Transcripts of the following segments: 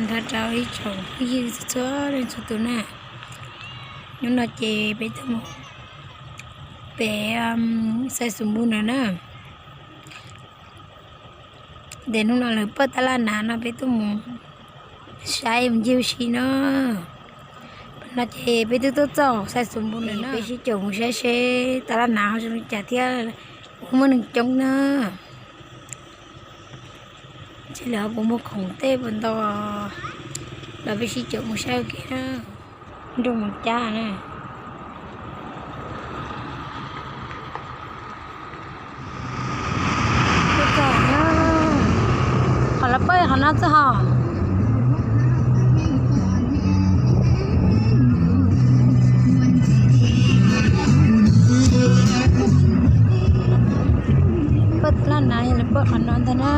Nrog rau ib tsoom phooj ywg txhua leej txhua tus na, hnub no ces peb tuaj mus pem Xais Xus Npus ntawm na. Ces hnub no lawv paj tab laj nas no peb tuaj mus saib mus ncig ua si no. No ces peb twb tuaj txog Xais Xus Npus ntawm no, peb sib caum mus saib seb tab laj nas ho zoo li cas thiab, muaj neeg coob na. Seb lawv ho puas muaj khoom tej puas ntau los peb sib caum mus saib ua ke na. Nroog Moos Cab na. Qhov lawv paj qhov no txog hos. Paj tab laj nas yog lawv paj qhov no ntag na.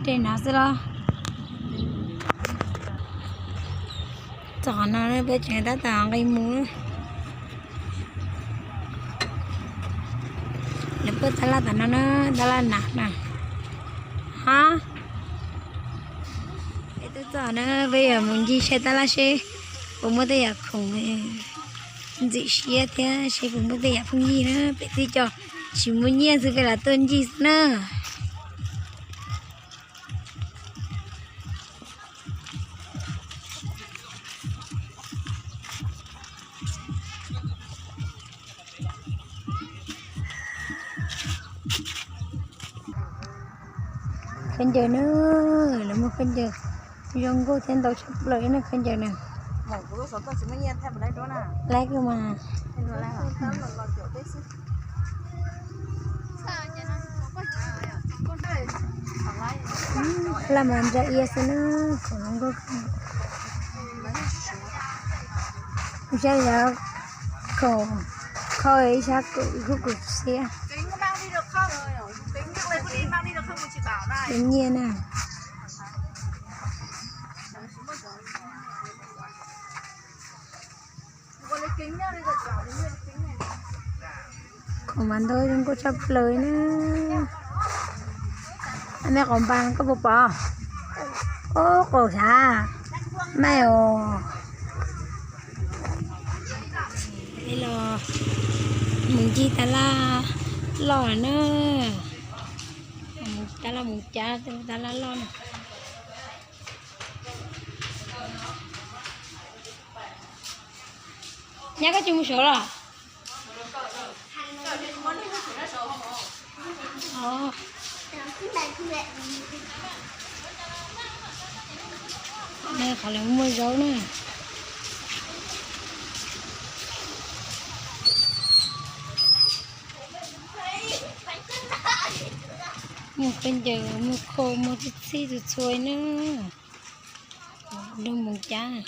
Dej no xwb los. Txog qhov no peb tseem tab tom nqis mus. Lawv paj tab laj tom no na, tab laj nas na. Ha, peb twb txog na, peb yuav mus ncig saib tab laj seb puas muaj tej yam khoom ntxim siab thiab seb puas muaj tej yam phooj ywg na. Peb twb coj tsis muaj nyiaj xwb peb los tuaj ncig xwb na. Khaub ncaws na, lawv muag khaub ncaws zoo nkauj thiab ntau tshaj plaws na khaub ncaws na. Laib kawg mas. Laj mas ntsa ia xwb na, khoom zoo nkauj kawg. Saib yog khoom khau ib sab kuj kuj siab. Nyiaj na. Khoom mas ntau zoo nkauj tshaj plaws na. Mej qaum npas koj puas pom? Ub, qaum sav, maj os. Peb los mus ncig tab laj loj na. Tab laj mus cab tab laj loj na. Nyab, koj tsis mus saud los? Qhov lawv muag zaub na. Muag khaub ncaws, muag khau, muag txhij txhij txhua txhua na. Nroog Moos Cab,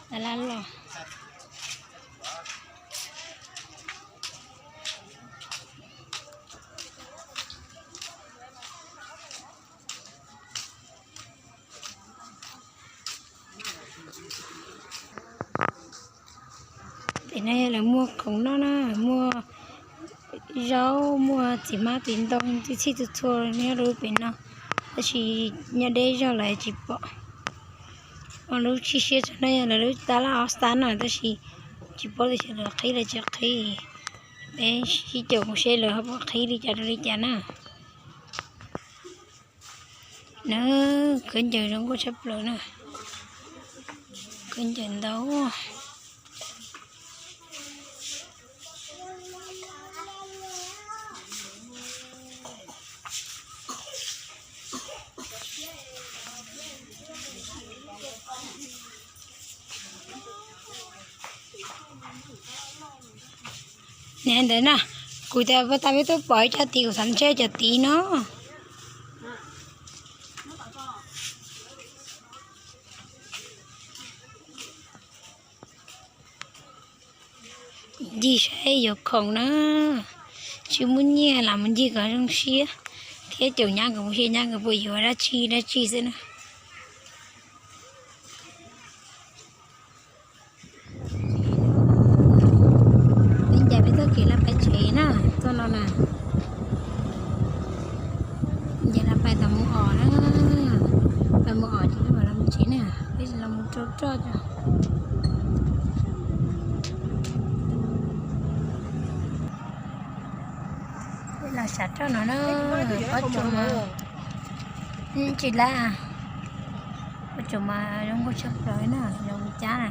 tab laj loj. Pem no yog lawv muag khoom noj na, muag zaub, muag txiv hmab txiv ntoo txhij txhij txhua txhua nyob rau pem no, tab sis nyob deb zog lawv tsis pom. Lub tsheb siab tshaj no yog lawv lub tab laj ob xab na, tab sis tsis paub tias lawv qhib los tsis qhib. Peb sib caum mus seb lawv ho puas qhib li cas rau li cas na. Na, khaub ncaws zoo nkauj tshaj plaws na. Khaub ncaws ntau. Niam, ntawd na, kuv tias puas tas peb twb pom ib co tid, kuv xav ntshe cov tid no. Ncig saib yuav khoom na, tsis muaj nyiaj los mus ncig kom zoo siab, thiab caum nyab nkawd mus seb nyab nkawd puas yuav dab tsi dab tsi xwb na. Peb ncaim peb txoj kev lawm peb tsev na, txoj no na. Ncaim lawm peb tau mus os na, peb mus os ces peb mam los mus tsev na, peb los mus rau roj os. Peb los sav roj no na, pob tsuas mas tsis lab, pob tsuas mas zoo nkauj tshaj plaws na, zoo cab na.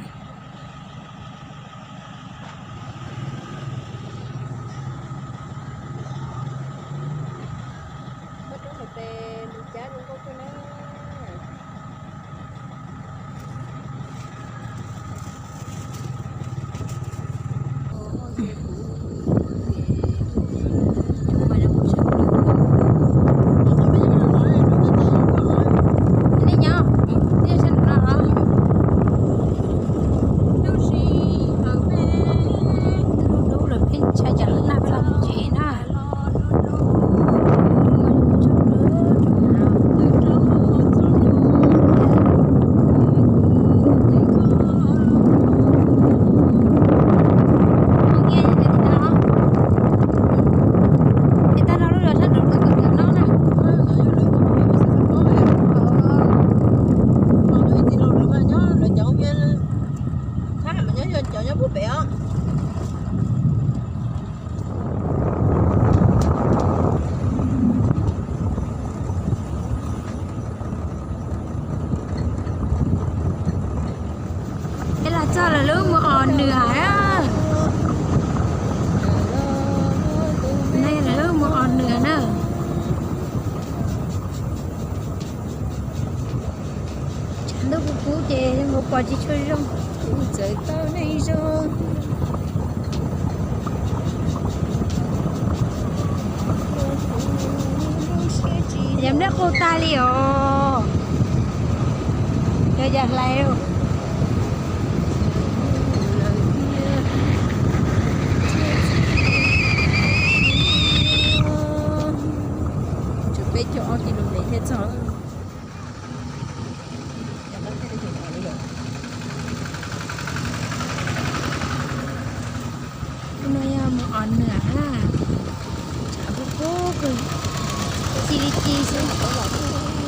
Peb los txog lawv lub mus os nws na. Nej lawv lub mus os nws na. Tshav ntuj kub kub ces zoo nkaus pom tsis tshua zoo. Txawm tau neeg zoo. Yog nplej qus tag li os. Yog yam hlais. Tshuav peb caug ob kis lus mev thiaj txog. Hnub no yog mus os nws na, tshav kub kub kawg, ci li ci xwb.